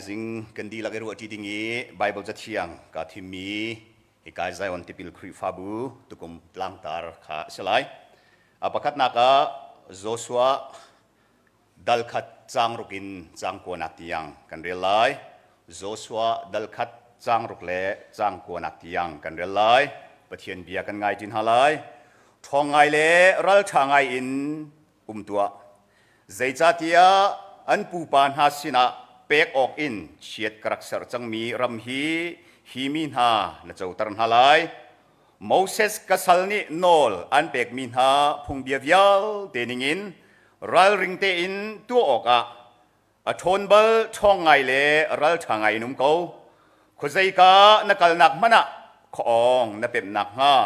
Thaizing kan dihlak i ruahṭi ding i Baibal Cathiang kaa thimmi hika Zion Tipil Khrihfabu tukum tlangtar kha a si lai. A pakhatnak ah Joshua dal khat caang ruk in caang kuanak tiang kan rel lai. Joshua dal khat caang ruk le caang kuanak tiang kan rel lai. Pathian bia kan ngai ṭi hna lai. Ṭhawng ngai le ralṭha ngai in um tuah. Zeicahtiah an pupa hna sinah pek awk in chiat ka rak serh cangmi ram hi hi mi hna na coter hna lai. Moses ka sal nih nawl an pekmi hna phungbia vialte ningin ralring tein tuah awkah a ṭhawn bal ṭhawng ngai le ralṭha ngai in um ko. Khuazeika na kalnak hmanh ah khuaawng na pemh nakhnga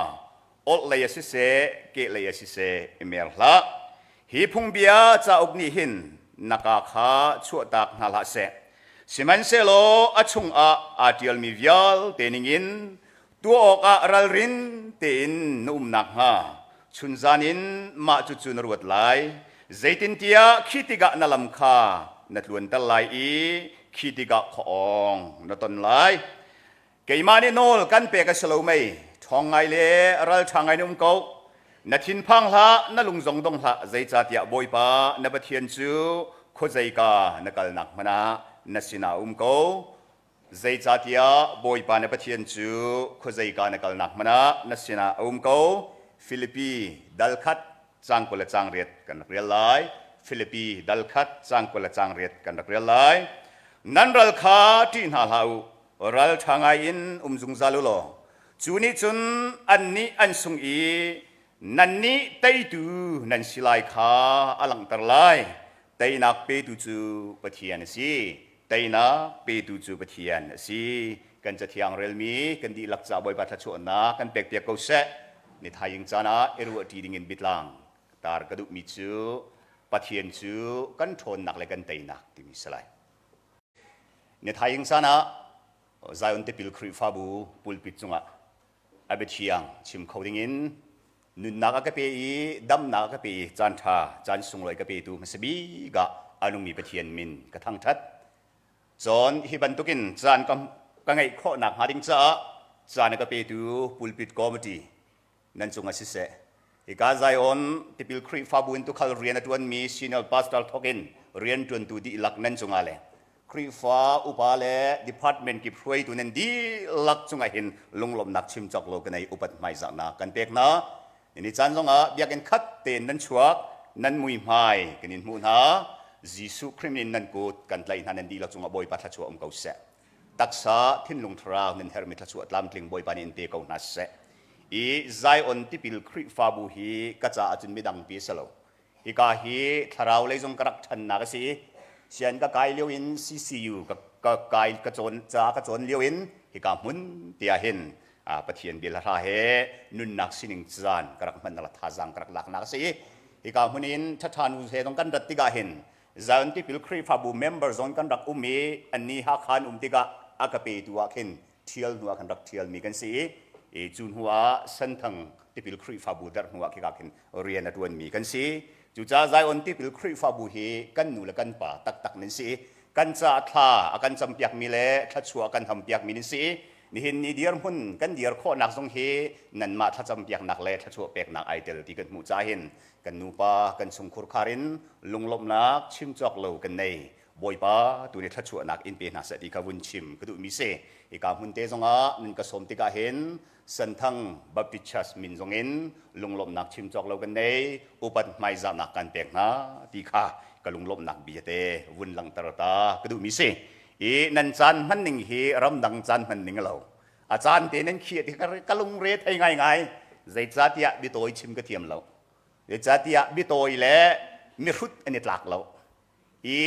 orhlei a siseh, kehlei a siseh i mer hlah. Hi phungbia cauk nih hin na kaa kha chuahtak hna hlah seh. Sihmanhsehlaw a chungah aa ṭialmi vialte ningin tuah awkah ralrin tein na um nakhnga chunzan in mah cucu na ruat lai. Zeitintiah khi tikah na lam kha na tluanter lai i khi tikah khuaawng na ton lai. Keimah nih nawl kan pek a si lo mei? Ṭhawng ngai le ralṭha ngai in um ko. Na thinphang hlah, na lung zong dong hlah, zeicahtiah Bawipa na Pathian cu khuazeika na kalnak hmanh ah na sinah a um ko. Zeicahtiah Bawipa na Pathian cu khuazeika na kalnak hmanh ah na sinah a um ko. Filipi dal khat caang 20 le caang riat kan rak rel lai. Filipi dal khat caang 20 le caang riat kan rak rel lai. Nan ral kha ṭih hna hlah u, ralṭha ngai in um zungzal u law cu nih cun annih an sung i nannih teitu nan si lai kha a langhter lai. Teinak petu cu Pathian a si. Teinak petu cu Pathian a si. Kan Cathiang relmi kan dihlak ca Bawipa thluachuahnak kan pekpiak ko seh. Ni thaizing caan ah i ruahṭi dingin biatlang tar ka duhmi cu Pathian cu kan ṭhawnnak le kan teinak timi si lai. Ni thaizing caan ah Zion Tipil Khrihfabu pulpit cungah a biathiang chim kho dingin nunnak a ka pe i damnak a ka pe i caan ṭha caan sunglawi ka petu hmasa bik ah a nungmi Pathian min ka thangṭhat. Cun hi bantukin caan ka ngeih khawh nakhnga ding caah caan a ka petu pulpit committee nan cungah siseh, hika Zion Tipil Khrihfabu in tukhal rian a ṭuanmi senior pastor thawk in rianṭuantu dihlak nan cungah le Khrihfa upa le department kip hruaitu nan dihlak cungah hin lunglawmhnak chim cawk lo ka nei upat hmaizahnak kan pek hna. Ni caan zongah biakinn khat tein nan chuak, nan muihmai kan in hmuh hna. Jesuh Khrih in nan kut kan tlaih hna nan dihlak cungah Bawipa thluachuah um ko seh. Taksa thinlung thlarau nan herhmi thluachuah tlamtling Bawipa nih in pe ko hna seh. I Zion tipil Khrihfabu hi ka caah cun midang pi a si lo. Hika hi thlarau lei zong ka rak ṭhannak a si i sian ka kai lio in CCU ka, ka kai ka cawn ca ka cawn lio in hika hmun tiah hin Pathian bia hla he nunnak sining caan ka rak hmannak le thazaang ka rak laknak a si i hika hmun in ṭhaṭha nu he zong kan rat tikah hin Zion Tipil Khrihfabu member zong kan rak um i anni Hakha an um tikah a ka petu ah khin ṭhial hnu ah khan rak ṭhialmi kan si i cu hnu ah Senthang Tipil Khrihfabu darh hnu ah khika khin rian a ṭuanmi kan si. Cucaah Zion Tipil Khrihfabu hi kan nu le kan pa taktak nan si i kan caah thla a kan campiakmi le thluachuah a kan hampiakmi nan si i nihin ni dirhmun kan dir khawhnak zong hi nanmah thlacampiaknak le thluachuah peknak ai tel ti kan hmuh caah hin kan nupa kan chungkhur khar in lunglawmhnak chim cawk lo kan nei. Bawipa tu nih thluachuahnak in pe hna seh ti kha vun chim ka duhmi si. Hika hmun te zongah nan ka sawm tikah hin Senthang Baptist Church min zongin lunglawmhnak chim cawk lo kan nei, upat hmaizahnak kan pek hna ti kha ka lunglawmhnak bia te vun langhter ta ka duhmi si. I nan caan hman ning hi ramdang caan hman ning a lo. A caan te nan khiah ti ka lungre thei ngaingai. Zeicahtiah biatawi chim ka thiam lo. Zeicahtiah biatawi le mihrut an i tlak lo. I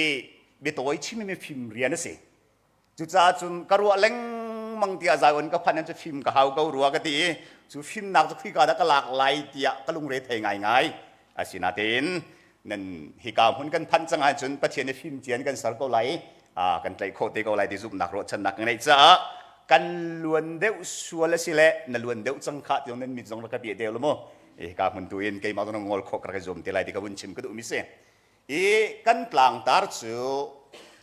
biatawi chim mi fim rian a si. Cucaah cun ka ruah lengmang tiah Zion ka phanh cu fim ka hau ko rua ka ti i cu fimnak cu khika dah ka lak lai tiah ka lungre thei ngaingai. Asinain nan hika hmun kan phanh cang ahcun Pathian nih fim cian kan ser ko lai i kan tlaih khawh te ko lai ti zumhnak ruahchannak ka ngeih caah kan luan deuh sual a si le na luan deuh cang khah ti nan mit zong rak ka piah deuh lo mu. Hika hmun tu in keimah zong ngol khawh ka rak i zuam te lai ti ka vun chim ka duhmi si. I kan tlangtar cu.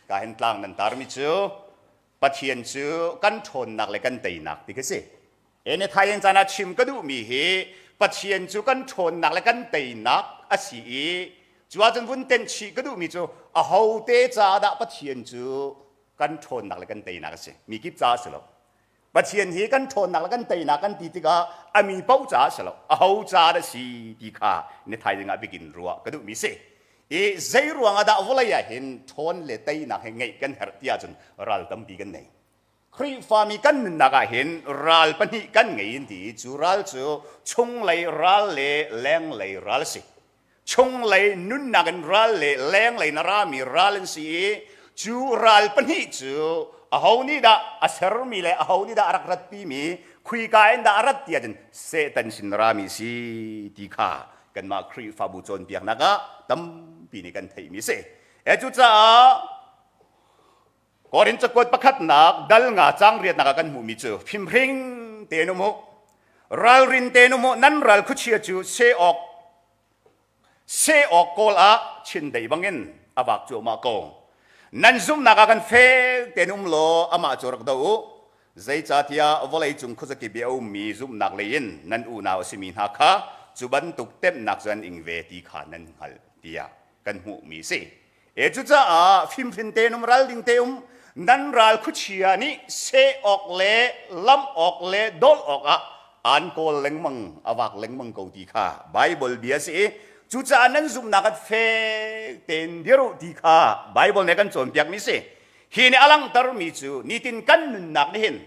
Ka hin tlang nan tarmi cu Pathian cu kan ṭhawnnak le kan teinak ti khi si. Ene thaing caan ah chim ka duhmi hi Pathian cu kan ṭhawnnak le kan teinak a si i cu ahcun vun tenh chih ka duhmi cu ahote caah dah Pathian cu kan ṭhawnnak le kan teinak a si. Mi kip caah a si lo. Pathian hi kan ṭhawnnak le kan teinak kan ti tikah a mi paoh caah a si lo. Aho caah dah si ti kha ni thaizing ah bikin ruah ka duhmi si. I zei ruang ah dah vawlei ah hin ṭhawn le teinak hi ngeih kan herh ti ahcun ral tampi kan nei. Khrihfami kan nunnak ah hin ral pahnih kan ngei in ti i cu ral cu chunglei ral le lenglei ral a si. Chunglei nunnak in ral le lenglei na rami ral an si i cu ral pahnih cu aho nih dah a sermi le aho nih dah a rak ratpimi khuika in dah a rat ti ahcun Satan sin rami si ti kha kanmah Khrihfabu cawnpiaknak ah tampi nih kan theihmi a si. E cucaah Korin cakuat pakhatnak dal nga cang riatnak ah kan hmuhmi cu fimhring tein um u, ralrin tein um u, nan ral khuachia cu seh awk seh awk kawl ah chindeih bangin a vak cuahmah ko. Nan zumhnak ah kan fek tein um law amah cu rak do u. Zeicahtiah vawleicung khuazakip i a ummi zumhnak lei in nan unau a simi hna kha cu bantuk temhnak cu an ing ve ti kha nan hngalh tiah kan hmuhmi a si. E cucaah fimhrin tein um ralding te um nan ral khuachia nih seh awk le lam awk le dolh awk ah an kawl lengmang a vak lengmang ko ti kha Bible bia a si i cucaah nan zumhnak at fek tein dir u ti kha Bible nih kan cawnpiakmi si. Hi nih a langhtermi cu nitin kan nunnak nih hin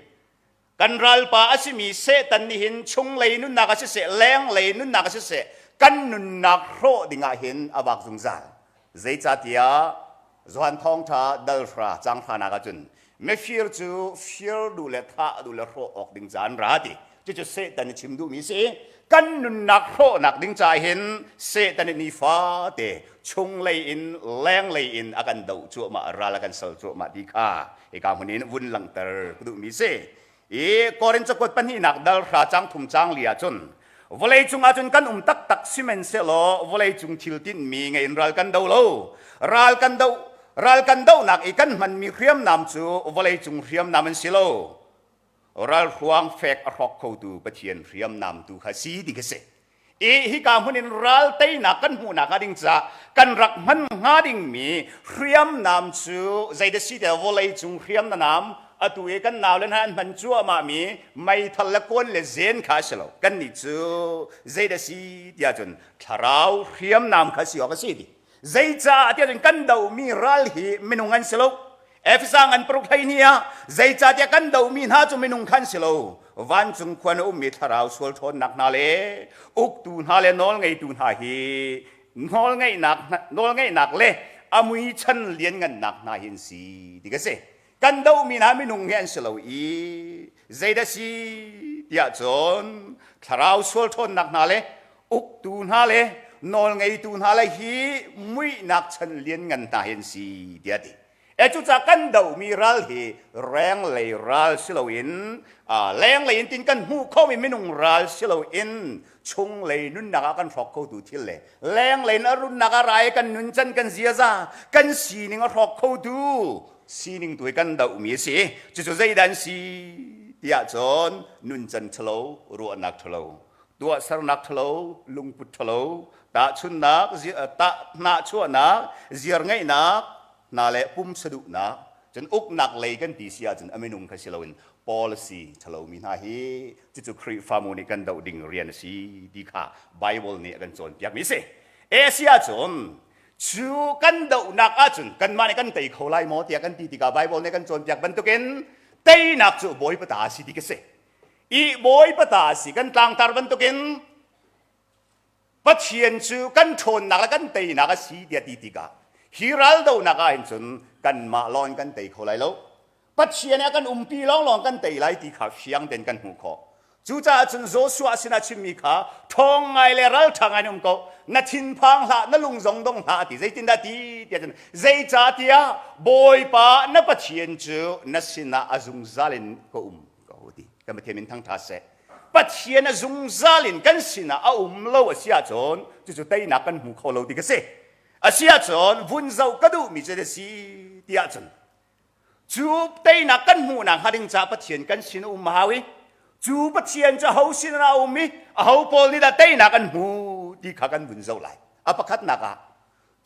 Kan ralpa a simi Satan nih hin chunglei nunnak ah siseh, lenglei nunnak ah siseh, kan nunnak hrawh dingah hin a vak zungzal. Zeicahtiah Johan Thawngṭha dal hra cang hranak ahcun mifir cu fir duh le thah duh le hrawh awk ding ca an ra ti. Cucu Satan nih chim duhmi si. Kan nunnak hrawhnak ding caah hin Satan nih nifate chunglei in lenglei in a kan doh cuahmah, ral a kan sal cuahmah ti kha hika hmun in vun langhter ka duhmi si. I Korin cakuat pahnihnak dal hra cang thum cang li ahcun vawlei cung ahcun kan um taktak sihmanhsehlaw vawlei cung thil tinhmi ngei in ral kan do lo. Ral kan do ral kan dohnak i kan hmanmi hriamnam cu vawlei cung hriamnam an si lo. Ralhruang fek a hrawk khotu Pathian hriamnam tu kha si ti kha si. I hika hmun in ral teinak kan hmuhnak hnga ding caah kan rak hman hnga dingmi hriamnam cu zeidah si te vawlei cung hriamnam atu i kan nau le hna an hman cuahmah mi meithal le kawn le zen kha a si lo. Kannih cu zeidah si tiah cun thlarau hriamnam kha si awk a si ti. Zeicah tiah cun kan dohmi ral hi minung an si lo. Efesa ngan paruk 12 ah zeicahtiah kan dohmi hna cu minung khan si lo vancung khua na ummi thlarau sual ṭhawnnak hna le uktu hna le nawlngeitu hna hi nawlngeihnak nawlngeihnak le a mui chan lianngannak hna hi an si ti ka si. Kan dohmi hna minung hi an si lo i zeidah si tiah cun thlarau sual ṭhawnnak hna le uktu hna le nawlngeitu hna le hi muihnak chan lianngan hna hi an si tiah a ti. E cucaah kan dohmi ral hi renglei ral si loin lenglei in tin kan hmuh khomi minung ral si loin chunglei nunnak ah kan hrawk khotu thil le lenglei in a runnak ah rai kan nuncan kan ziaza kan sining a hrawk khotu sining tu hi kan dohmi a si. Cucu zeidah an si tiah cun nuncan ṭhalo, ruahnak ṭhalo, tuahsernak ṭhalo, lungput ṭhalo, tahchunnak, hnahchuahnak, ziarngeihnak hna le pumsaduhnak, cun uknak lei kan ti si ahcun a minung kha si loin policy ṭhalomi hna hi cucu Khrihfamu nih kan doh ding rian a si ti kha Bible nih a kan cawnpiakmi a si. Asia cun Cu kan dohnak ahcun kanmah nih kan tei kho lai maw tiah kan ti tikah Baibal nih kan cawnpiak bantukin teinak cu Bawipa ta a si ti ka si. I Bawipa ta a si kan tlangtar bantukin Pathian cu kan ṭhawnnak le kan teinak a si tiah ti tikah hi raldohnak ah hin cun kanmah lawng in kan tei kho lai lo. Pathian a kan umpi lawnglawng kan tei lai ti kha fiang tein kan hmuh khawh. Cucaah cun Joshua sinah chimmi kha ṭhawng ngai le ralṭha ngai in um ko. Na thinphang hlah, na lung zong dong hlah a ti. Zeitindah ti tiah cun zeicahtiah Bawipa na Pathian cu na sinah a zungzal in ka um ko ti. Kan Pathian min thangṭha seh. Pathian a zungzal in kan sinah a um lo a si ahcun cucu teinak kan hmu kho lo ti ka si. A si ahcun vun zoh ka duhmi cu a si. tiah cun cu teinak kan hmuhnak hnga ding caah Pathian kan sin a um a hau i cu Pathian cu aho sin ah a um i aho pawl nih dah teinak an hmu ti kha kan vun zoh lai. A pakhatnak ah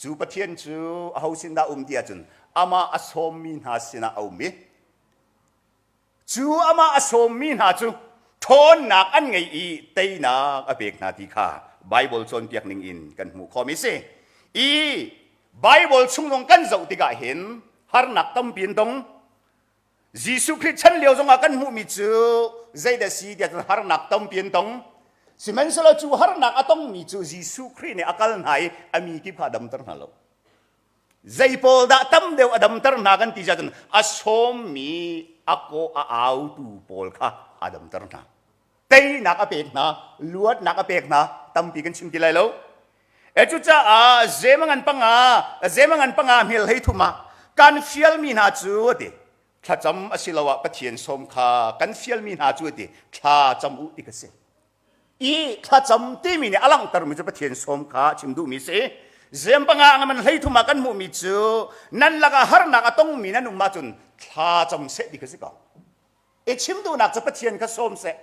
cu Pathian cu aho sin dah um ti ahcun amah a sawmmi hna sinah a um i cu amah a sawmmi hna cu ṭhawnnak an ngei i teinak a pek hna ti kha Baibal cawnpiak ning in kan hmuh khawhmi si. I Baibal chung zong kan zoh tikah hin harnak tampi an tong. Jesuh Khrih chan lio zongah kan hmuhmi cu zeidah si tiah cun harnak tampi an tong. Sihmanhsehlaw cu harnak a tongmi cu Jesuh Khrih nih a kal hna i a mi kip kha a damter hna lo. Zei pawl dah tam deuh a damter hna kan ti cun a sawmmi a kaw a autu pawl kha a damter hna. Teinak a pek hna, luatnak a pek hna, tampi kan chim ti lai lo. E cucaah zemangan panga, zemangan panga hmel hei thum ah kan fialmi hna cu a ti. Thlacam asiloah Pathian sawm kha kan fialmi hna cu a ti. Thla cam u ti ka si. I thlacam timi nih a langhtermi cu Pathian sawm kha chim duhmi si. Zem panga nga man 13 ah kan hmuhmi cu nan lakah harnak a tongmi nan um ahcun thla cam seh ti kha si ko. I chim duhnak cu Pathian kha sawm seh,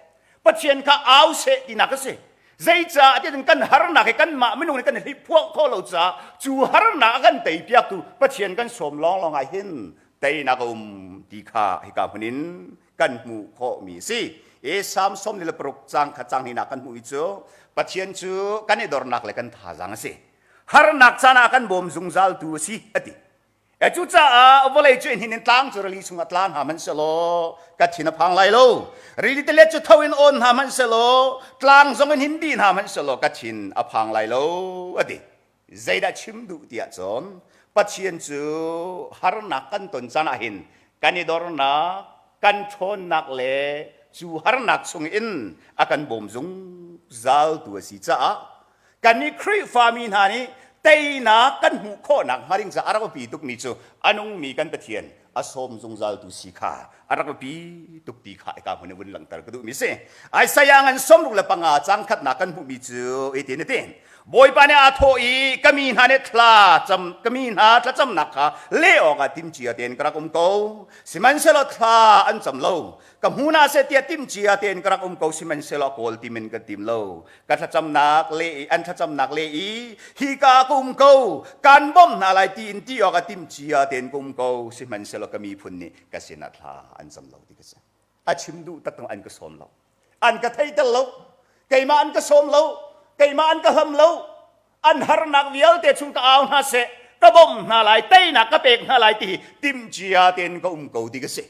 Pathian kha au seh tinak a si. Zeicah tiah kan harnak hi kanmah minung nih kan hliphuah khawh lo caah cu harnak a kan teipiaktu Pathian kan sawm lawnglawng ah hin teinak a um ti kha hika hmun in kan hmuh khawhmi a si. E Salm 46 caang kha caang hnihnak kan hmuh i cu Pathian cu kan i dornak le kan thazaang a si. Harnak caan ah kan bawm zungzaltu a si a ti. E cucaah vawlei cu hin in tlang cu rili chungah tla hna hmanhsehlaw ka thin a phang lai lo. Rili tilet cu tho in awn hna hmanhsehlaw tlang zong in hin dih hna hmanhsehlaw ka thin a phang lai lo a ti. Zeidah chim duh tiah cun Pathian cu harnak kan ton caan ah hin kan i dornak, kan ṭhawnnak le cu harnak chungin a kan bawm zungzaltu a si caah kannih Khrihfami hna nih teinak kan hmuh khawhnak hnga ding caah a rak biapi tukmi cu a nungmi kan Pathian a sawm zungzaltu si kha a rak biapi tuk ti kha ika hmun in vun langhter ka duhmi si. Isaiah ngan 65 caang khatnak kan hmuhmi cu hitin a ti. Bawipa nih aa thawh i ka mi hna nih thla cam ka mi hna thlacamnak kha leh awkah timcia tein ka rak um ko. Sihmanhsehlaw thla an cam lo. Ka hmu hna seh tiah timcia tein ka rak um ko sihmanhsehlaw kawl tim in ka tim lo. Ka thlacamnak le i an thlacamnak le i hika ka um ko kan bawmh hna lai tiin ti awkah timcia tein ka um ko sihmanhsehlaw ka miphun nih ka sinah thla an cam lo ti ka si. A chim duh taktak an ka sawm lo. An ka theiter lo. Keimah an ka sawm lo. Keimah an ka hlam lo. An harnak vialte chung ka au hna seh, ka bawmh hna lai, teinak ka pek hna lai ti hi timcia tein ka um ko ti ka si.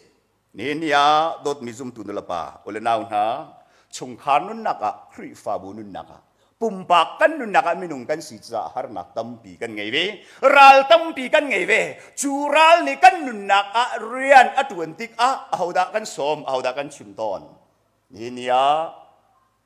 Nihin ni ah dawtmi zumtu nulepa u le nau hna, chungkhar nunnak ah, Khrihfabu nunnak ah, pumpak kan nunnak ah minung kan si caah harnak tampi kan ngei ve. Ral tampi kan ngei ve. Cu ral nih kan nunnak ah rian a ṭuan tikah ahodah kan sawm, ahodah kan chim tawn. Nihin ni ah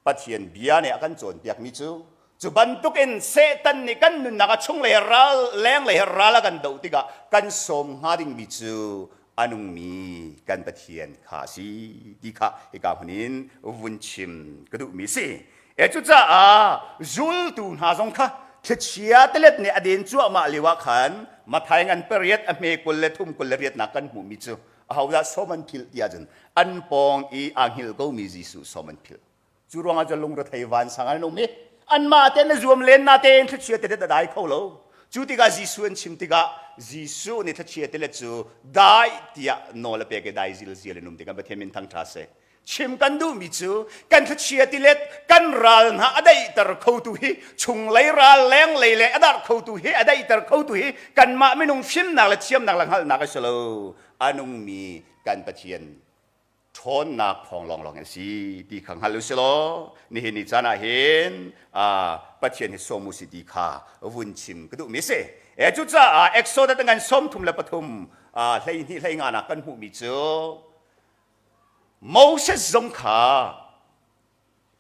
Pathian bia nih a kan cawnpiakmi cu cu bantukin Satan nih kan nunnak a chunglei ral lenglei ral a kan doh tikah kan sawm hnga dingmi cu a nungmi kan Pathian kha a si ti kha hika hmun in vun chim ka duhmi si. E cucaah zultu hna zong kha thlichia tilet nih a den cuahmah lio ah khan Mathai ngan pariat a hme 23 28 nak kan hmuhmi cu ahodah sawm an philh ti ahcun an pawng i aa hngilh komi Jesuh sawm an philh. Cu ruangah cun lungrethei vansang an um i anmah tein a zuam len na tein thlichia tilet a dai kho lo. Cu tikah Jesuh an chim tikah Jesuh nih thlichia tilet cu dai tiah nawl a pek i dai zilzial in um tikah Pathian min thangṭha seh. Chim kan duhmi cu kan thlichia tilet kan ral hna a daihter khotu hi chunglei ral lenglei le a darh khotu hi a daihter khotu hi kanmah minung fimnak le thiamnak le hngalhnak a si lo a nungmi kan Pathian ṭhawnnak thawng lawnglawng a si ti kha hngal u si law nihin ni caan ah hin Pathian hi sawm u si ti kha vun chim ka duhmi a si. E cucaah Exodus ngan 33 12 hleinga nak kan hmuhmi cu Moses zong kha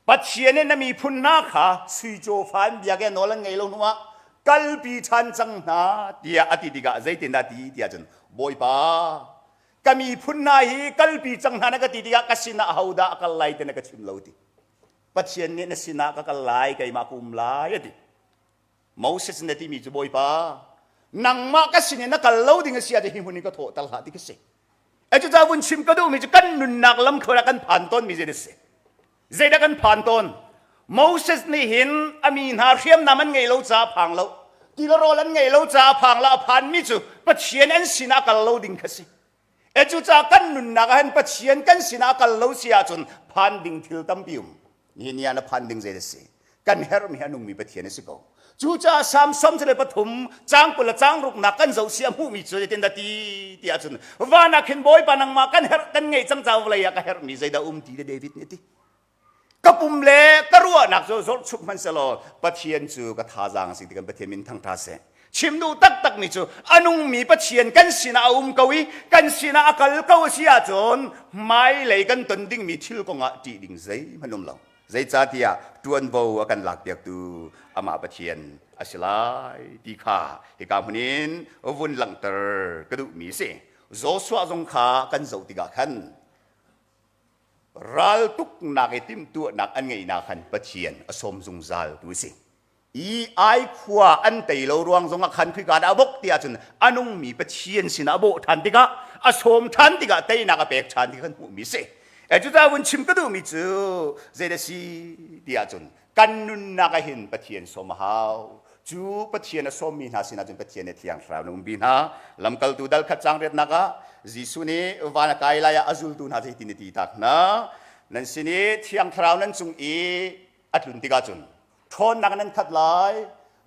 Pathian in na miphun hna kha sui cawfa an biak i nawl an ngei lo hnuah kalpi ṭhan cang hna tiah a ti tikah zeitindah ti tiah cun Bawipa ka miphun hna hi kalpi cang hna na ka ti tikah ka sinah ahodah a kal lai ti na ka chim lo ti Pathian nih na sinah ka kal lai keimah ka um lai a ti Moses na timi cu Bawipa. Nangmah ka sin in na kal lo ding a si ah hi hmun in ka thawhter hlah ti ka si. E cucaah vun chim ka duhmi cu kan nunnak lam khual ah kan phan tawnmi zei a si. Zeidah kan phan tawn? Moses nih hin a mi hna hriamnam an ngei lo caah phang lo. Ti le rawl an ngei lo caah phang lo a phanmi cu Pathian an sinah kal lo ding kha si. E cucaah kan nunnak ah hin Pathian kan sinah kal lo si ahcun phan ding thil tampi um. Nihin ni ah na phan ding zei a si? Kan herhmi a nungmi Pathian a si ko. Cucaah Psalm 73 caang 20 le caang ruknak kan zoh si a hmuhmi cu zeitin dah ti ti ahcun van ah khin Bawipa nangmah kan herh kan ngeih cang caah vawlei ah ka herhmi zeidah um ti le David nih a ti. Ka pum le ka ruahnak cu zorchuk hmanhsehlaw Pathian cu ka thazaang a si ti kan Pathian min thangṭha seh. Chim duh taktakmi cu a nungmi Pathian kan sinah a um ko i kan sinah a kal ko a si ahcun hmailei kan ton dingmi thil kongah ṭih ding zeihmanh um lo. Zeicahtiah ṭuanvo a kan lakpiaktu amah Pathian a si lai ti kha hika hmun in vun langhter ka duhmi a si. Joshua zong kha kan zoh tikah khan Raltuknak i timhtuahnak an ngeihnak khan Pathian a sawm zungzal tu a si. I ai khua an tei lo ruang zongah khan khika dah a bok ti ahcun a nungmi Pathian sinah a bawh ṭhan tikah a sawm ṭhan tikah teinak a pek ṭhan ti kan hmuhmi a si. E cucaah vun chim ka duhmi cu zeidah si ti ahcun kan nunnak ah hin Pathian sawm a hau. Cu Pathian a sawmmi hna sinah cun Pathian nih Thiang Thlarau na umpi hna. Lamkaltu dal khat caang riatnak ah Jesuh nih van a kai lai ah a zultu hna cu hitin a ti tak hna. Nan sin i Thiang Thlarau nan cung i a tlun tikah cun ṭhawnnak nan khat lai.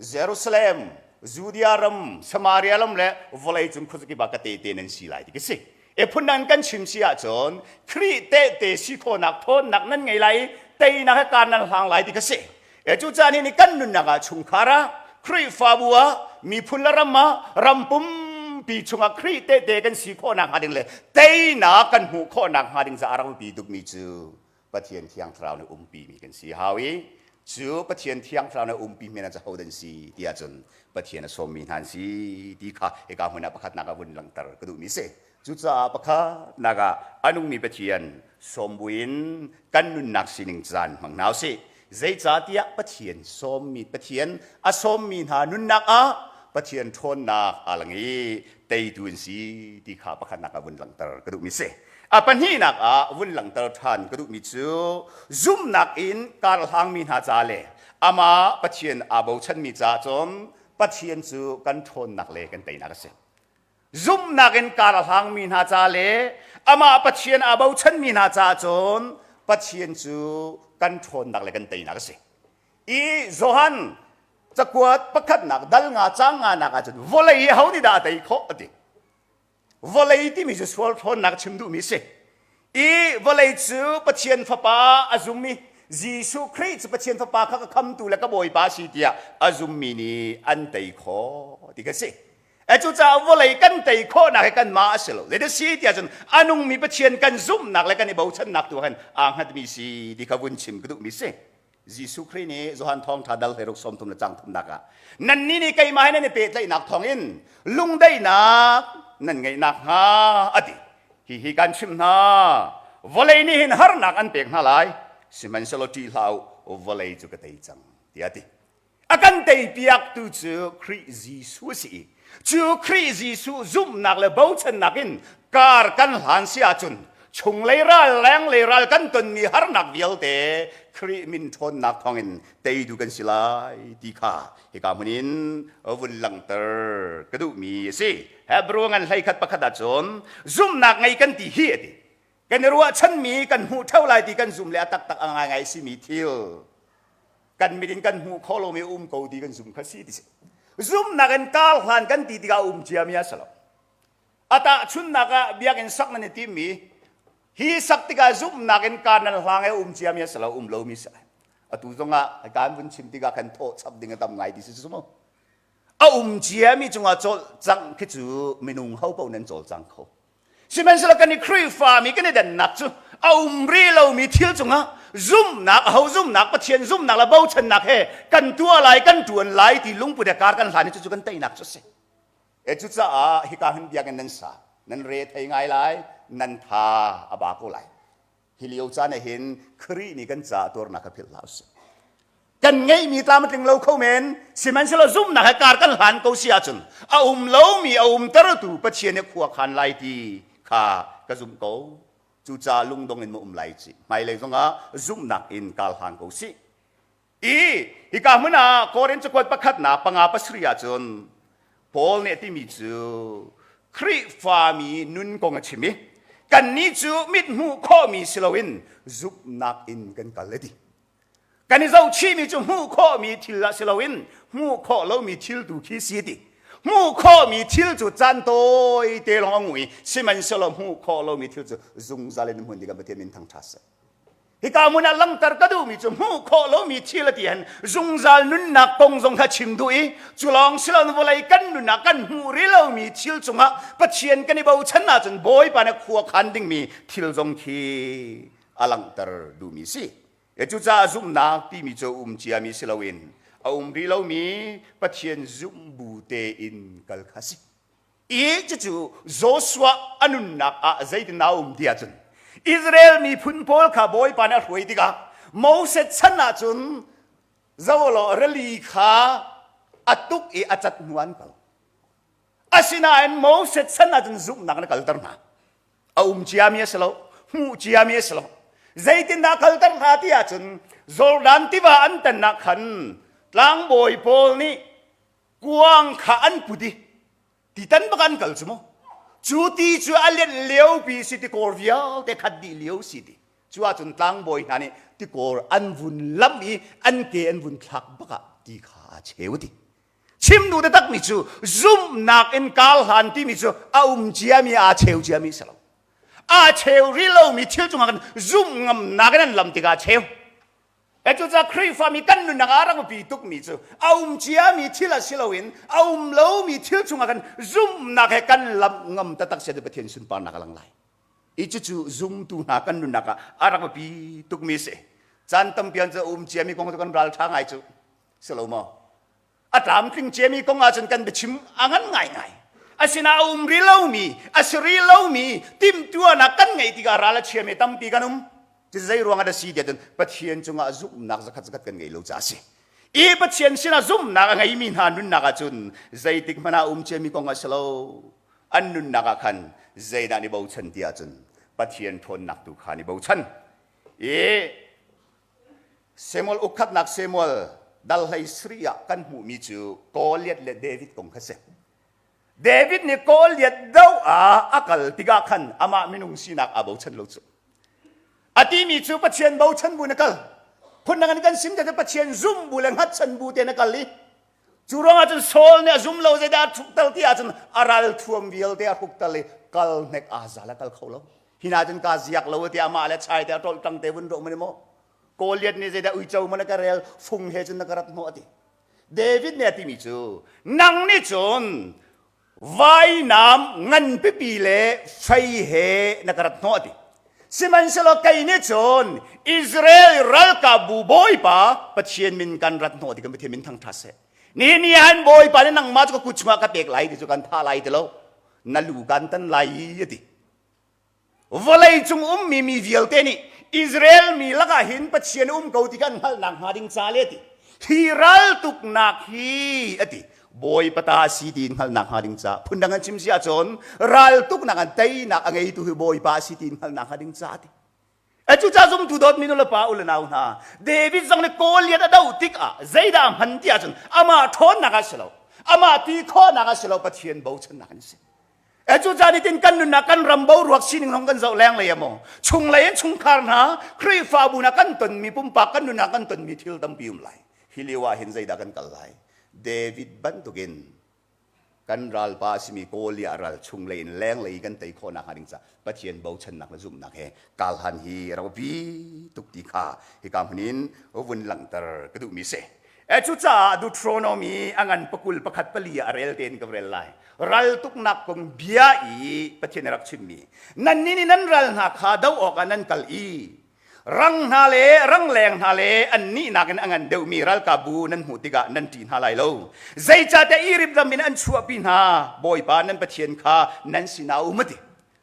Jerusalem, Judea ram, Samaria ram le vawlei cung khuazakip ah ka tehte nan si lai ti ka si. E phun nan kan chim si ahcun Khrih tehte si khawhnak ṭhawnnak nan ngei lai i teinak he kaan nan hlang lai ti ka si. E cu caan hi kan nunnak ah chungkhar ah Khrihfabu ah miphun le ram ah ram pumpi chungah Khrih tehte kan si khawhnak hnga ding le teinak kan hmuh khawhnak hnga ding caah rak biapi tukmi cu Pathian Thiang Thlarau nih umpi mi kan si hau i cu Pathian Thiang Thlarau nih umpi mi hna cu hodah an si ti ahcun Pathian a sawmmi hna an si ti kha hika hmun ah pakhatnak ah vun langhter ka duhmi si. Cucaah pakhatnak ah a nungmi Pathian sawm buin kan nunnak sining caan hmang hna usih. Zeicahtiah Pathian sawmmi Pathian a sawmmi hna nunnak ah Pathian ṭhawnnak aa lang i teitu an si ti kha pakhatnak ah vun langhter ka duhmi si. A pahnihnak ah vun langhter ṭhan ka duhmi cu zumhnak in kar hlangmi hna ca le amah Pathian aa bochanmi caah cun Pathian cu kan ṭhawnnak le kan teinak a si. Zumhnak in kar a hlangmi hna ca le amah Pathian aa bochanmi hna caah cun Pathian cu kan ṭhawnnak le kan teinak a si. I Johan cakuat pakhatnak dal nga cang nga nak ahcun vawlei hi ho nih dah a tei khawh a ti. Vawlei timi cu sual ṭhawnnak chim duhmi a si. I vawlei cu Pathian Fapa a zum i Jesuh Khrih cu Pathian Fapa kha ka khamtu le ka Bawipa a si tiah a zummi nih an tei khawh ti ka si. E cucaah vawlei kan tei khawhnak hi kanmah a si lo. Zeidah si tiah cun a nungmi Pathian kan zumhnak le kan i bochannak tu khan aa hngatmi si ti kha vun chim ka duhmi si. Jesuh Khrih nih Johan Thawngṭha dal hleiruk 30 le cang thumnak ah nannih nih keimah he nan i pehtlaihnak thawngin lungdaihnak nan ngeih nakhnga a ti. Hihi kan chimh hna vawlei nih hin harnak an pek hna lai sihmanhsehlaw ṭih hlah u vawlei cu ka tei cang tiah a ti. A kan teipiaktu cu Khrih Jesuh a si i cu Khrih Jesuh zumhnak le bochannak in kar kan hlan si ahcun chunglei ral lenglei ral kan tonmi harnak vialte Khrih min ṭhawnnak thawngin teitu kan si lai ti kha hika hmun in vun langhter ka duhmi a si. Hebrew ngan 11 pakhat ahcun zumhnak ngei kan ti hi a ti. Kan i ruahchanmi kan hmuh ṭheo lai ti kan zum le a taktak a ngaingai simi thil kan mit in kan hmuh khawh lomi um ko ti kan zum kha si ti si. Zumhnak in kar hlan kan ti tikah a um ciami a si lo. A tahchunhnak ah biakinn sak nan i timmi hi sak tikah zumhnak in kar nan hlang i a um ciami a si lo, um lomi si. Atu zongah kan vun chim tikah kan thawh chap ding a tam ngai ti si cu mu. A um ciami cungah cawlcangh khi cu minung ho paoh nan cawlcang kho. Sihmanhsehlaw kan i Khrihfami kan i dannak cu a um rih lomi thil cungah zumhnak, aho zumhnak, Pathian zumhnak le bochannak he kan tuah lai, kan ṭuan lai ti lungput he kar kan hlan i cucu kan teinak cu a si. E cucaah hika hin biakinn nan sa, nan re thei ngai lai, nan tha a ba ko lai. Hi lio caan ah hin Khrih nih kan caah tuarnak kha philh hlah usih. Kan ngeihmi tlam a tling lo kho men, sihmanhsehlaw zumhnak he kar kan hlan ko si ahcun a um lomi a umtertu Pathian nih khua khan lai ti kha ka zumh ko. Cucaah lungdong in ma um lai ci. Hmailei zongah zumhnak in kar hlan ko sih. I hika hmun ah Korin cakuat pakhatnak panga pasarih ahcun Paul nih a timi cu Khrihfami nun kong a chim i kannih cu mit hmuh khawhmi si loin zumhnak in kan kal a ti. Kan i zohchihmi cu hmuh khawhmi thil ah si loin hmuh khawh lomi thil tu khi si ti. Hmuh khawhmi thil cu caan tawi te lawng a ngu i sihmanhsehlaw hmuh khawh lomi thil cu zungzal in hmun ding Pathian min thangṭhat seh. Hika hmun ah langhter ka duhmi cu hmuh khawh lomi thil a ti hen zungzal nunnak kong zong kha chim duh i cu lawng si loin vawlei kan nun ah kan hmuh rih lomi thil cungah Pathian kan i bochan ahcun Bawipa nih khua khan dingmi thil zong khi a langhter duhmi si. E cucaah zumhnak timi cu um ciami si loin a um rih lomi Pathian zumh bu tein kal kha si. I cucu Joshua a nunnak ah zeitin a um ti ahcun Israel miphun pawl kha Bawipa nih a hruai tikah Moses chan ahcun zolaw rili kha a tuk i a cat hnu an kal. Asinain Moses chan ahcun zumhnak in a kalter hna. A um ciami a si lo, hmuh ciami a si lo. Zeitindah kalter hna ti ahcun Jordan tiva an tannak khan tlangbawi pawl nih kuang kha an put i titan bak an kal cu mu cu ti cu a lianh liopi si tikawr vialte khat dih lio si ti cu ahcun tlangbawi hna nih tikawr an vun lamh i an ke an vun thlak bak ah ti kha a cheu ti chim duh taktak mi cu zumhnak in kar hlan timi cu a um ciami aa cheu ciami si lo aa cheu rih lomi thil cungah kan zumh ngamnak in an lam tikah a cheu Cucaah Khrihfami kan nunnak ah rak biapi tukmi cu a um ciami thil ah si loin a um lomi thil chungah kan zumhnak he kan lamh ngam taktak si Pathian sunparnak a lang lai. I cucu zumtu hna kan nunnak ah a rak biapi tukmi si. Caan tampi an cu a um ciami kong cu kan ral ṭha ngai cu. Si lo maw? A tlamtling ciami kong ahcun kan biachim a ngan ngaingai. Asinain a um rih lomi, a si rih lomi timhtuahnak kan ngeih tikah ral a chiami tampi kan um. Cu zei ruang ah dah si tiah cun Pathian cungah zumhnak zakhat zakhat kan ngei lo caah a si. I Pathian sinah zumhnak a ngeimi hna nunnak ahcun zeitik hmanh ah um ciami kong a si lo. An nunnak ah khan zeidah an i bochan ti ahcun Pathian ṭhawnnak tu kha an i bochan. I Samuel ukkhatnak Samuel dal hlei sri ah kan hmuhmi cu Goliath le David kong kha si. David nih Goliath do ah a kal tikah khan amah minung sinak aa bochan lo cu. A timi cu Pathian bochan bu na kal. Phundang in kan sim te Pathian zum bu le hngatchan bu te na kal i cu ruangah cun Saul nih a zum lo zeidah a hruktal ti ahcun a ral thuam vialte a hruktal i kal hnek aa zal a kal kho lo. Hina cun ka ziak lo ti amah le chai te a ṭolh ṭang te vun rawh mani maw Goliath nih zeidah uico maw na ka rel fung he cun na ka rat hnawh a ti David nih a timi cu nang nih cun vainam ngan pipi le fei he na ka rat hnawh a ti sihmanhsehlaw kei nih cun Israel ralkapbu bawipa Pathian min kan rat hnawh ti kan Pathian min thangṭhat seh ni ni han bawipa nih nangmah cu ka kut chungah ka pek lai ti cu kan thah lai ti lo na lu kan tan lai a ti Vawlei cung ummi mi vialte nih Israel mi lakah hin Pathian um ko ti kan hngalhnak hnga ding ca le ti hi raltuknak hi a ti Bawipa ta a si ti hngalhnak hnga ding ca phundang an chim si ahcun raltuknak an teinak a ngeitu hi Bawipa a si ti hngalhnak hnga ding ca a ti Cucaah zumtu dawtmi nulepa u le nau hna David zong nih Goliath a doh tikah zeidah a hman ti ahcun amah ṭhawnnak ah si lo amah ti khawhnak ah si lo Pathian bochannak in a si. Cucaah nitin kan nunnak kan ram boruak sining zong kan zoh lenglei ah maw chunglei in chungkhar hna Khrihfabu hna kan tonmi pumpak kan nunnak kan tonmi thil tampi um lai. Hi lio ah hin zeidah kan kal lai? David bantukin kan ralpa a simi Goliath ral chunglei in lenglei kan tei khawh nakhnga ding caah Pathian bochannak le zumhnak he kalhan hi rak biapi tuk ti kha hika hmun in vun langhter ka duhmi si. E cucaah Deuteronomy a ngan pakul pakhat pali ah a rel tein ka rel lai. Raltuknak kong bia i Pathian a rak chimmi. Nannih nih nan ral hna kha do awkah nan kal i Rang hna le rangleng hna le annih nakin a ngan deuhmi ralkapbu nan hmuh tikah nan ṭih hna lai lo. Zeicahtiah Izipt ram in an chuahpi hna Bawipa nan Pathian kha nan sinah a um a ti.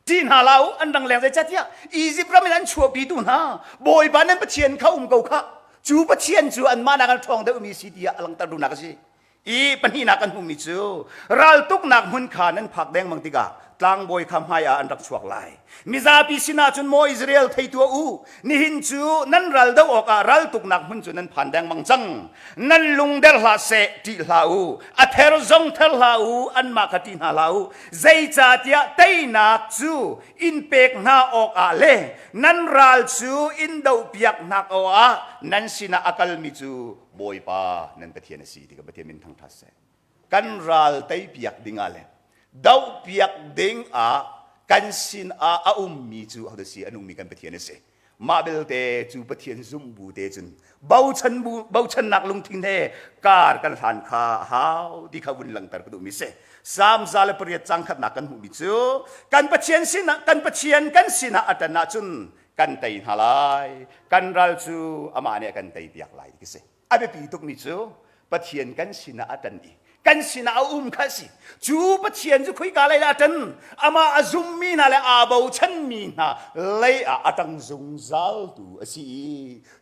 Ṭih hna hlah u, an rangleng zeicahtiah Izipt ram in an chuahpitu hna Bawipa nan Pathian kha um ko khah. Cu Pathian cu anmah nakin ṭhawng deuhmi si tiah a langhter duhnak a si. I pahnihnak kan hmuhmi cu raltuknak hmun kha nan phak dengmang tikah tlangbawi kha hmai ah an rak chuak lai. Mizapi sinah cun maw Israel thei tuah u, nihin cu nan ral doh awkah raltuknak hmun cu nan phan dengmang cang. Nan lung der hlah seh, ṭih hlah u, a ther zong ther hlah u, anmah kha ṭih hna hlah u. Zeicahtiah teinak cu in pek hna awkah le nan ral cu in dohpiak hna awkah nan sinah a kalmi cu Bawipa nan Pathian a si ti ka Pathian min thangṭhat seh. Kan ral teipiak ding ah le dohpiak ding ah kan sin ah a ummi cu ahodah si a nungmi kan Pathian a si. Mah belte cu Pathian zumh bu te cun bochan bu bochannak lungthin he kar kan hlan kha a hau ti kha vun langhter ka duhmi si. Salm 108 cang khatnak kan hmuhmi cu kan Pathian sinah kan Pathian kan sinah a ṭan ahcun kan tei hna lai kan ral cu amah nih a kan tei piak lai ti si a biapi tukmi cu Pathian kan sinah a ṭan i kan sinah a um kha si cu Pathian cu khoika lei dah a ṭan amah a zummi hna le aa bochanmi hna lei ah a ṭang zungzaltu a si i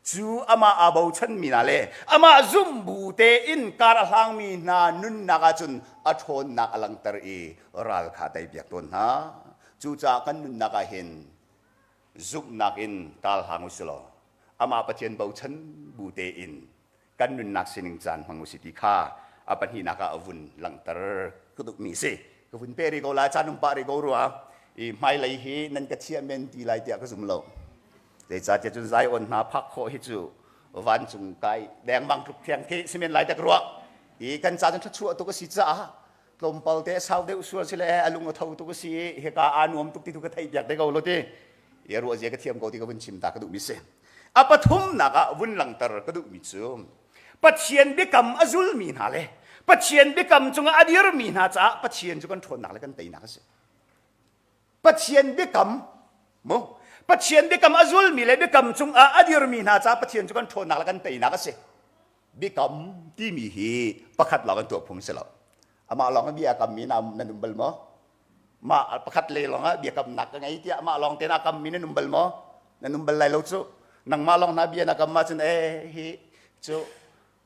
cu amah aa bochanmi hna le amah zumh bu tein kar a hlangmi hna nunnak ahcun a ṭhawnnak a langhter i ral kha a tei piak tawn hna cucaah kan nunnak ah hin zumhnak in tal hlang u silaw amah Pathian bochan bu tein kan nunnak sining caan hmang u si ti kha a pahnihnak ah a vun langhter ka duhmi si ka vun pe rih ko lai caan um pah rih ko rua i hmailei hi nan ka thiah men ti lai tiah ka zum lo zeicahtiah cun Zion hna phak khawh hi cu vancung kai dengmang tluk thiang khi si men lai tak ruah i kan ca cun thluachuah tuk a si caah tlawmpal te sau deuh sual si le a lung a tho tuk a si i hika aa nuam tuk ti tu ka theih piak te ko lo ti i ruah zia ka thiam ko ti ka vun chim ta ka duhmi si a pathumnak ah vun langter ka duhmi cu Pathian biakam a zulmi hna le Pathian biakam cungah a dirmi hna caah Pathian cu kan ṭhawnnak le kan teinak a si Pathian biakam mu Pathian biakam a zulmi le biakam cungah a dirmi hna caah Pathian cu kan ṭhawnnak le kan teinak a si biakam timi hi pakhat lawng in tuah phung si lo amah lawng in bia kammi na nan um bal maw mah pakhat le lawng ah biakamnak ka ngei tiah mah lawng te na kammi nan um bal maw nan um bal lai lo cu nangmah lawng na bia na kam ahcun e hi cu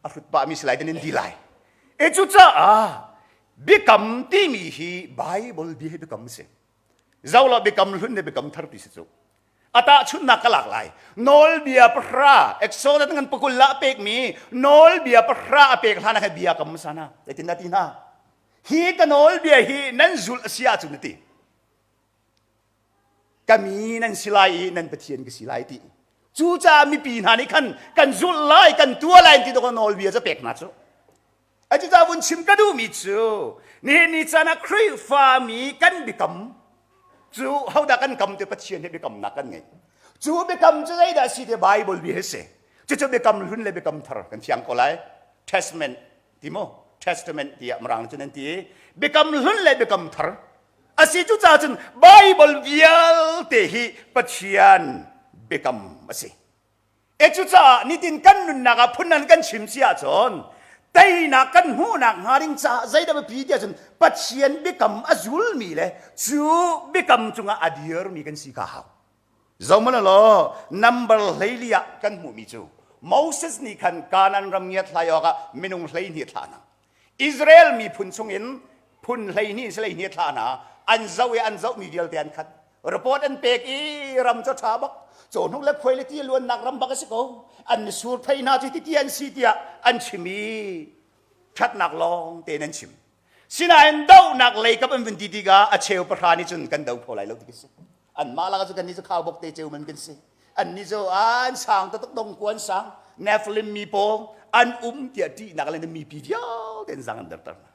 a hrut pah mi si lai tin in ti lai e cucaah biakam timi hi Bible bia hi biakam si zo lo biakam hlun le biakam thar ti si cu a tahchunhnak ka lak lai nawlbia pahra Exodus ngan pakul la pekmi nawlbia pahra a pek hlan ah bia kam sana zeitin dah ti hna hi ka nawlbia hi nan zulh a si ahcun ti ka mi nan si lai i nan pathian ka si lai ti cucaah mipi hna nih khan kan zulh lai kan tuah lai ti to nawlbia cu pek hna cu Cucaah vun chim ka duhmi cu nihin ni caan ah Khrihfami kan biakam cu hodah kan kam ti Pathian he biakamnak kan ngei. Cu biakam cu zeidah a si ti Bible bia hi si. Cucu biakam hlun le biakam thar kan fiang ko lai. Testament ti mu Testament tiah Mirang cun an ti. Biakam hlun le biakam thar. A si cucaah cun Bible vialte hi Pathian biakam a si. E cucaah nitin kan nunnak ah phun an kan chim si ahcun teinak kan hmuhnak hnga ding caah zeidah biapi tiah cun Pathian biakam a zulmi le cu biakam cungah a dirmi kan si kha hau. Zohmanh law number 14 ah kan hmuhmi cu Moses nih khan Kanaan ram ngiat hlai awkah minung 12 thlah hna. Israel miphun chungin phun 12 in 12 thlah hna an zoh i an zohmi vialte an khat. Report an pek i ram cu ṭha bak cawhnuk le khuai le ti luannak ram bak a si ko an sur thei hna cu titi an si tiah an chim i ṭhatnak lawng tein an chim sinain dohnak lei kap an vun ti tikah a cheu pahra nih cun kan do kho lai lo ti si anmah lakah cu kannih cu khaubawk te ceu man kan si annih cu an sang taktak dong kuan sang Nephilim mi pawl an um tiah ṭihnak le mipi vialte an zang an derter hna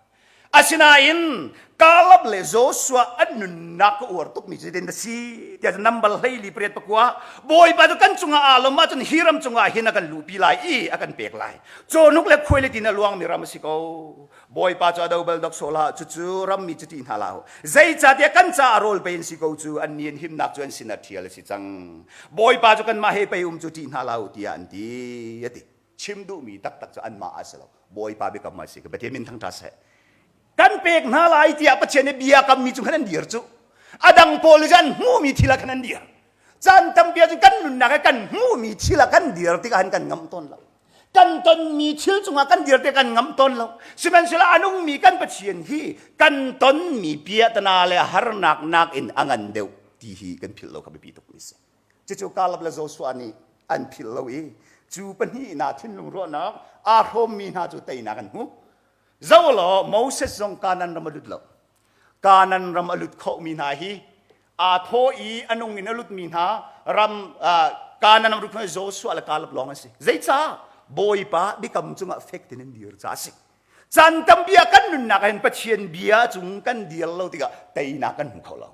Asinain Caleb le Joshua an nunnak ka uar tukmi cu zeitin a si tiah number 14 pakua Bawipa cu kan cungah aa lawm ahcun hi ram cungah hin a kan luhpi lai i a kan pek lai. Cawhnuk le khuai le tin a luangmi ram a si ko. Bawipa cu a do bal dok sawh hlah cucu rammi cu ṭih hna hlah u. Zeicahtiah kan caah rawl pei an si ko cu an ni an himnak cu an sinah ṭhial a si cang. Bawipa cu kanmah he pei um cu ṭih hna hlah u tiah an ti a ti. Chim duhmi taktak cu anmah a si lo. Bawipa biakam a si. Pathian min thangṭhat seh. Kan pek hna lai tiah Pathian nih bia kammi cu khan an dir cu. A dang pawl nih an hmuhmi thil ah khan an dir. Caan tampi ahcun kan nunnak ah kan hmuhmi thil ah kan dir tikah kan ngamh tawn lo. Kan tonmi thil cungah kan dir te kan ngam tawn lo. Sihmanhsehlaw a nungmi kan Pathian hi kan tonmi piahtana le harnak nakin a ngan deuh ti hi kan philh lo kha biapi tukmi a si. Cucu Caleb le Joshua nih an philh lo i cu pahnihnak thinlung ruahnak aa hrawmmi hna cu teinak an hmu. Zoh law Moses zong Kanaan ram a lut lo. Kanaan ram a lut khomi hna hi aa thaw i a nung in a lutmi hna ram Kanaan ram lut Joshua le Caleb lawng an si. Zeicah? Bawipa biakam cungah fek tein an dir caah a si. Caan tampi ah kan nunnak ah hin Pathian bia cung kan dir lo tikah teinak kan hmu kho lo.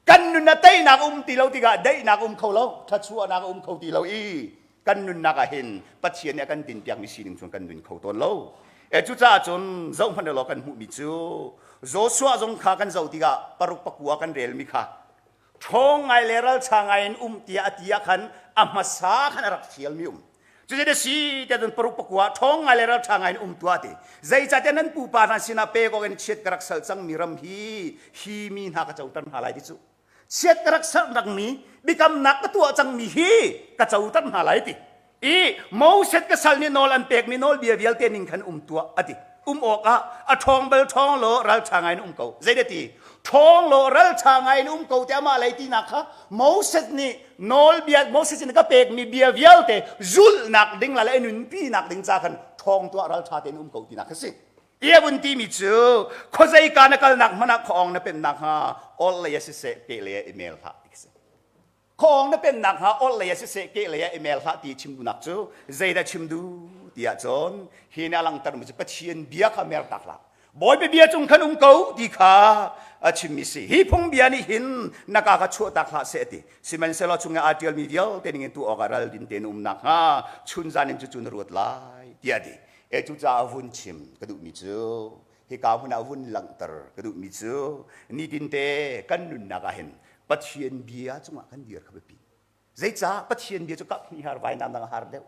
Kan nun ah teinak um ti lo tikah daihnak um kho lo, thluachuahnak um kho ti lo i kan nunnak ah hin Pathian nih a kan tinpiakmi sining cun kan nun kho tawn lo. E cucaah cun zoh hmanh law kan hmuhmi cu Joshua zong kha kan zoh tikah paruk pakua kan relmi kha ṭhawng ngai le ralṭha ngai in um tiah a ti ah khan a hmasa khan a rak fialmi um. Cutin a si tiah cun paruk pakua ṭhawng ngai le ralṭha ngai in um tuah ti. Zeicahtiah nan pupa hna sinah pek awk in chiat ka rak salh cangmi ram hi hi mi hna ka coter hna lai ti cu. Chiat ka rak salh cangmi biakamnak ka tuah cangmi hi ka coter hna lai ti. I Moses ka sal nih nawl an pekmi nawlbia vialte ning khan um tuah a ti. Um awkah a ṭhawng bal ṭhawng law ralṭha ngai in um ko. Zeidah ti? Ṭhawng law ralṭha ngai in um ko ti amah lei tinak kha Moses nih nawlbia Moses nih ka pekmi bia vialte zulhnak ding la le nunpinak ding ca khan ṭhawng tuah ralṭha tein um ko tinak a si. I a vun timi cu khuazei ka na kalnak hmanh ah khuaawng na pennak hnga ol lei ah siseh ke lei ah i mel hlah ti si. Khuaawng na pennak hnga ol lei ah siseh ke lei ah i mel hlah ti chim duhnak cu zeidah chim duh ti ahcun hi nih a langhtermi cu Pathian bia kha mertak hlah. Bawipa bia cung khan um ko ti kha a chimmi si. Hi phungbia nih hin na ka kha chuahtak hlah seh a ti. Sihmanhsehlaw chung i aa ṭialmi vialte ningin tuah awkah ralrin tein um nakhnga chunzan in cucu na ruat lai tiah a ti. E cucaah vun chim ka duhmi cu hika hmun ah vun langhter ka duhmi cu nitinte kan nunnak ah hin Pathian bia cungah kan dir kha biapi. Zeicah Pathian bia cu kap hnih har vainam dang a har deuh.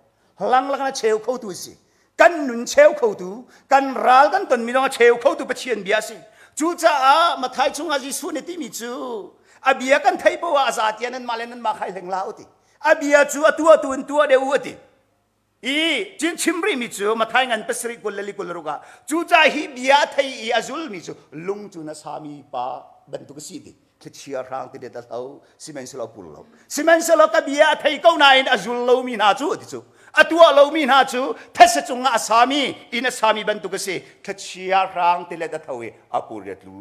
Langlak in a cheu khotu si. Kan nun cheu khotu, kan ral kan tonmi zong a cheu khotu Pathian bia a si. Cucaah Mathai chungah Jesuh nih timi cu a bia kan theih poah ah a za tiah nanmah le nanmah kha i hleng hlah u ti. A bia cu a tuah tu in tuah deuh u a ti. I cin chim rihmi cu Mathai ngan pasarih 20 le li 26 ah cucaah hi bia a thei i a zulmi cu lung cu na sami pa bantuk a si ti thlichia hrang ti det a hlo sihmanhsehlaw pul lo sihmanhsehlaw ka bia a thei ko nain a zul lomi hna cu ti cu a tuah lomi hna cu thetse cungah a sami inn a sami bantuk a si thlichia hrang ti let a tho i a pur a tlu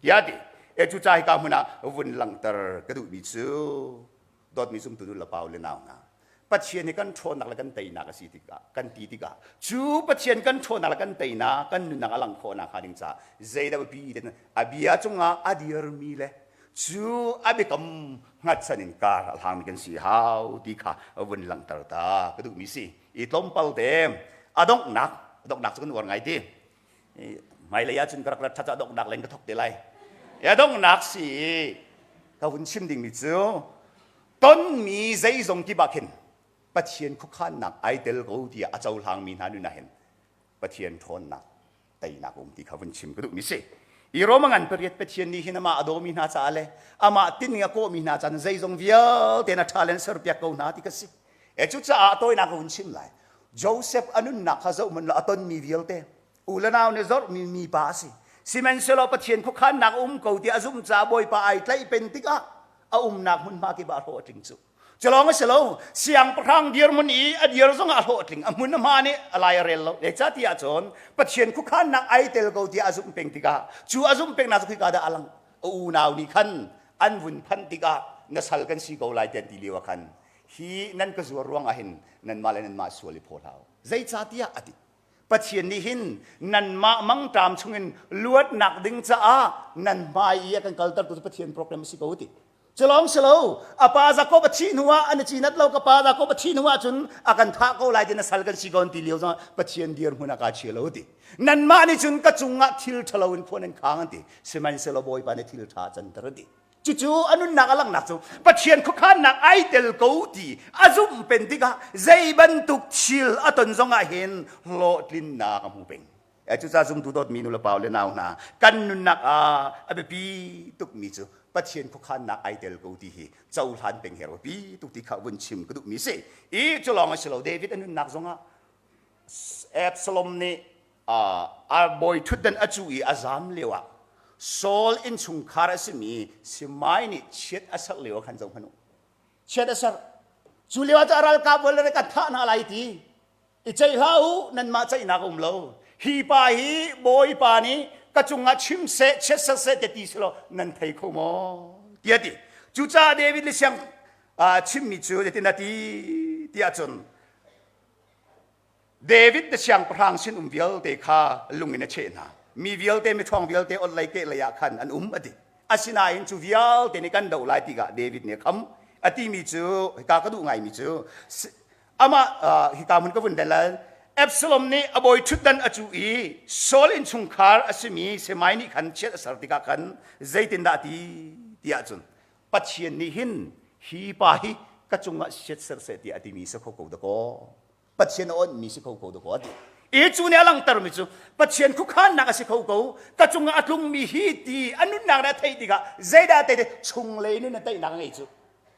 tiah ti e cucaah hika hmun ah vun langhter ka duhmi cu dawtmi zumtu nu le pa le nau hna Pathian hi kan ṭhawnnak le kan teinak a si tikah kan ti tikah cu Pathian kan ṭhawnnak le kan teinak kan nunnak a langh khawh nakhnga ding caah zeidah biapi ten a bia cungah a dirmi le cu a biakam hngatchan in kar a hlangmi kan si hau ti kha vun langhter ta ka duhmi si i tlawmpal te a donghnak a donghnak cu kan uar ngai ti hmailei ahcun ka rak rat ṭhat a donghnak len ka thok te lai a donghnak si ka vun chim dingmi cu tonmi zeizong kip ah khin Pathian khuakhannak ai tel ko tiah a cohlangmi hna nun ah hin Pathian ṭhawnnak teinak um ti kha vun chim ka duhmi si. I Roma ngan pariat Pathian nih hin amah a dawmi hna caah le amah tinning a kawhmi hna caah zeizong vialte na ṭha le serpiak ko hna ti ka si. E cucaah a tawinak ka vun chim lai. Joseph a nunnak kha zoh hmanh law a tonmi vialte u le nau nih zorhmi mipa a si. Sihmanhsehlaw Pathian khuakhannak a um ko tiah a zumh caah Bawipa ai tlaih pen tikah a umnak hmunhma kip ah a hlawh a tling cu. Culawng a si lo, siangpahrang dirhmun i a dir zongah a hlawh a tling, a hmun a hma nih a lai a rel lo. Zeicahtiah cun Pathian khuakhannak ai tel ko tiah a zumh peng tikah cu a zumh pengnak cu khika dah a lang. A unau nih khan an vun phanh tikah na sal kan si ko lai ti an ti lio ah khan hi nan ka zuar ruangah hin nanmah le nanmah sual i phaw hlah u. Zeicahtiah a ti. Pathian nih hin nanmah mangṭam chungin luatnak ding caah nan hmai i a kan kaltertu cu Pathian program a si ko ti. Culawng si lo, a pa Jakob a thih hnu ah an i cinat lo ka pa Jakob a thih hnu ah cun a kan thah ko lai ti na sal kan si ko ti lio zong Pathian dirhmun ah kaa chia lo ti. Nanmah nih cun ka cungah thil ṭhalo in khua nan khang an ti. Sihmanhsehlaw Bawipa nih thil ṭha a canter a ti. Cucu a nunnak a langhnak cu Pathian khuakhannak ai tel ko ti a zumh pen tikah zei bantuk thil a ton zongah hin hlawhtlinnak a hmu peng. Cucaah zumtu dawtmi nu le pa le nau hna kan nunnak ah a biapi tukmi cu Pathian khuakhannak ai tel ko ti hi cohlan peng hi a biapi tuk ti kha vun chim ka duhmi si. I cu lawng a si lo David a nunnak zongah. Absalom nih a bawi ṭhutdan a cuh i a zaam lioah Saul innchungkhar a simi Simai nih chiat a serh lio ah khan zoh hmanh u. Chiat a serh. Cu lio ah cu a ralkap vialte kan thah hna lai ti. I ceih hlah u, nanmah ceihnak a um lo. Hi pa hi Bawipa nih ka cungah chim seh, chiat ser seh te ti si law nan thei kho maw? Tiah ti. Cucaah David le siang chimmi cu zeitin a ti tiah cun David na siangpahrang sinum vialte kha lung in a cheh hna. Mi vialte miṭhawng vialte ot-lei kehlei ah khan an um a ti. Asinain cu vialte nih kan doh lai tikah David nih a kham. A timi cu hika ka duh ngaimi cu amah hika hmun ka vun del al Absalom nih a bawi ṭhutdan a cuh i Saul innchungkhar a simi Semai nih khan chiat a ser tikah khan zeitindah a ti tiah cun Pathian nih hin hi pa hi ka cungah chiat ser seh tiah a timi si kho ko dakaw. Pathian a onhmi si kho ko dakaw a ti. I cu nih a langhtermi cu Pathian khuakhannak a si kho ko ka cungah a tlungmi hi ti a nunnak nih a theih tikah zeidah a tei chunglei nun a teinak a ngei cu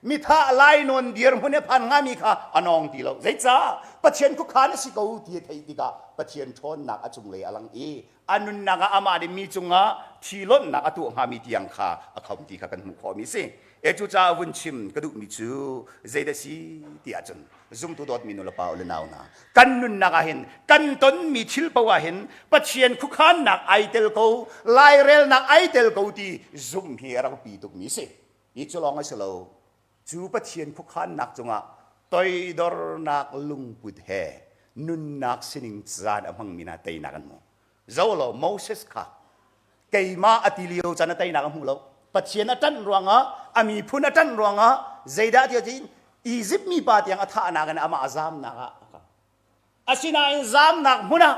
mithah lainawn dirhmun a phan hngami kha a nawng ti lo zeicah Pathian khuakhan a si ko ti a theih tikah Pathian ṭhawnnak a cunglei a lang i a nunnak ah amah nih mi cungah thi lonhnak a tuah hngami tiang kha a khom ti kha kan hmuh khawhmi a si. E cucaah vun chim ka duhmi cu zeidah si ti ahcun zumtu dawtmi nulepa u le nau hna kan nunnak ah hin kan tonmi thil paoh ah hin Pathian khuakhannak ai tel ko lairelnak ai tel ko ti zumh hi a rak pi tukmi si. Hi cu lawng a si lo. Cu Pathian khuakhannak cungah toidornak lungput he nunnak sining caan a hmangmi hna teinak an hmu. Zo lo Moses kha keimah a ti lio caan a teinak a hmu lo. Pathian a ṭanh ruangah a miphun a ṭanh ruangah zeidah ti ahcun Izipt mipa tiang a thahnak in amah a zamnak ah a kal. Asinain zamnak hmun ah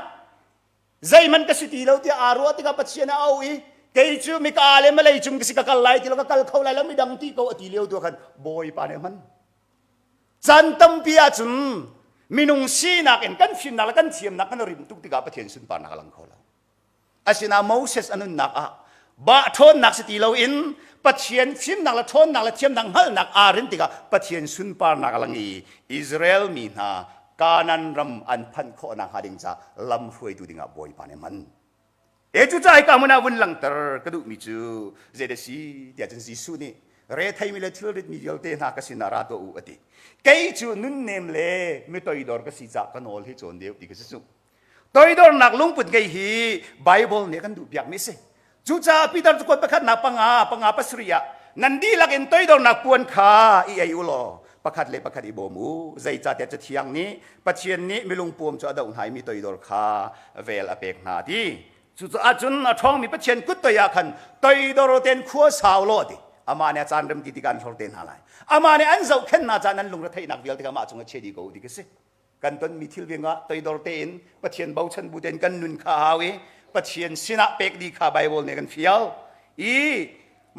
zeihmanh ka si ti lo tiah aa ruah tikah Pathian a auh i kei cu mika le malei cung ka si ka kal lai ti lo ka kal kho lai lo midang ti ko a ti lio tu khan Bawipa nih hman caan tampi ahcun minung sinak in kan fimnak le kan thiamnak kan rim tuk tikah Pathian sunparnak a lang kho lo. Asinain Moses a nunnak ah bah ṭhawnnak si ti loin Pathian fimnak le ṭhawnnak le thiamnak hngalhnak aa rin tikah Pathian sunparnak a lang i Israel mi hna Kanaan ram an phanh khawh nakhnga ding ca lam hruaitu dingah Bawipa nih a hman. E cucaah hika hmun ah vun langhter ka duhmi cu zeidah si tiah cun Jesuh nih retheimi le thilritmi vialte hna ka sinah ra tuah u a ti. Kei cu nunnem le mi toidor ka si caah ka nawl hi cawn deuh ti ka si cu. Toidornak lungput ngei hi Bible nih a kan duhpiakmi a si. Cucaah Peter cu kuat pakhatnak panga, panga pasarih ah nan dihlak in toidornak puan kha i ei u law pakhat le pakhat i bawm u. Zeicahtiah Cathiang nih Pathian nih milungpuam cu a doh hna i mi toidor kha vel a pek hna a ti. Cucaah cun a ṭhawngmi Pathian kut toi ah khan toidor tein khua sau law a ti. Amah nih a caan rem ti tikah an hlor te hna lai. Amah nih an zohkhenh hna caah nan lungretheihnak vialte kha amah cungah chia dih ko u ti ka si. Kan tonmi thil viangah toidor tein Pathian bochan bu tein kan nun kha a hau i Pathian sinah pek dih kha Bible nih kan fial. I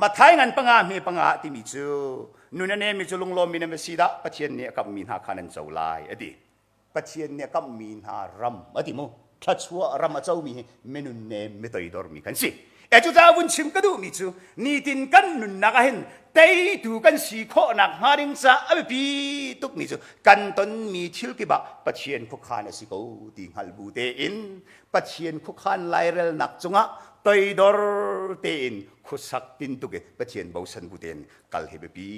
Mathai ngan panga hme panga timi cu nun a nemi cu lunglawmmi nan va si dah Pathian nih a kamhmi hna kha nan co lai a ti. Pathian nih a kamhmi hna ram a ti mu. Thluachuah ram a comi hi minun nem mi toidormi kan si. E cucaah vun chim ka duhmi cu nitin kan nunnak ah hin teitu kan si khawhnak hnga ding caah a biapi tukmi cu kan tonmi thil kip ah Pathian khuakhan a si ko ti hngalh bu tein Pathian khuakhan lairelnak cungah toidor tein khuasak tintuk i Pathian bosan bu tein kal hi biapi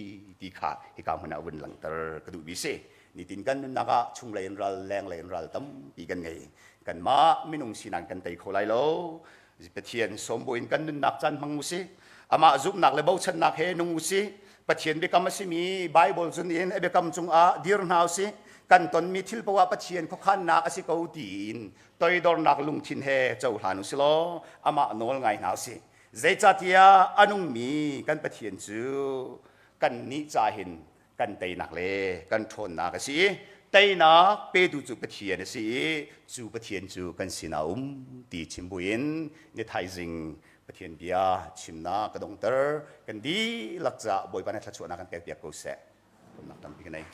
ti kha hika hmun ah vun langhter ka duhmi si. Nitin kan nunnak ah chunglei in ral lenglei in ral tampi kan ngei. Kanmah minung sinak kan tei kho lai lo. Pathian sawmbu in kan nunnak caan hmang usih. Amah zumhnak le bochannak he nung usih. Pathian biakam a simi Bible zun in a biakam cungah dir hna usih. Kan tonmi thil poah Pathian khuakhannak a si ko tiin toidornak lungthin he cohlan usih law amah nawl ngai hna usih. Zeicahtiah a nungmi kan Pathian cu kannih ca hin kan teinak le kan ṭhawnnak a si i teinak petu cu Pathian a si i cu Pathian cu kan sinah um ti chim buin ni thaizing Pathian bia chimnak ka dongter kan dihlak caah Bawipa nih thluachuahnak kan pekpiak ko seh. Lawmnak tampi ka nei.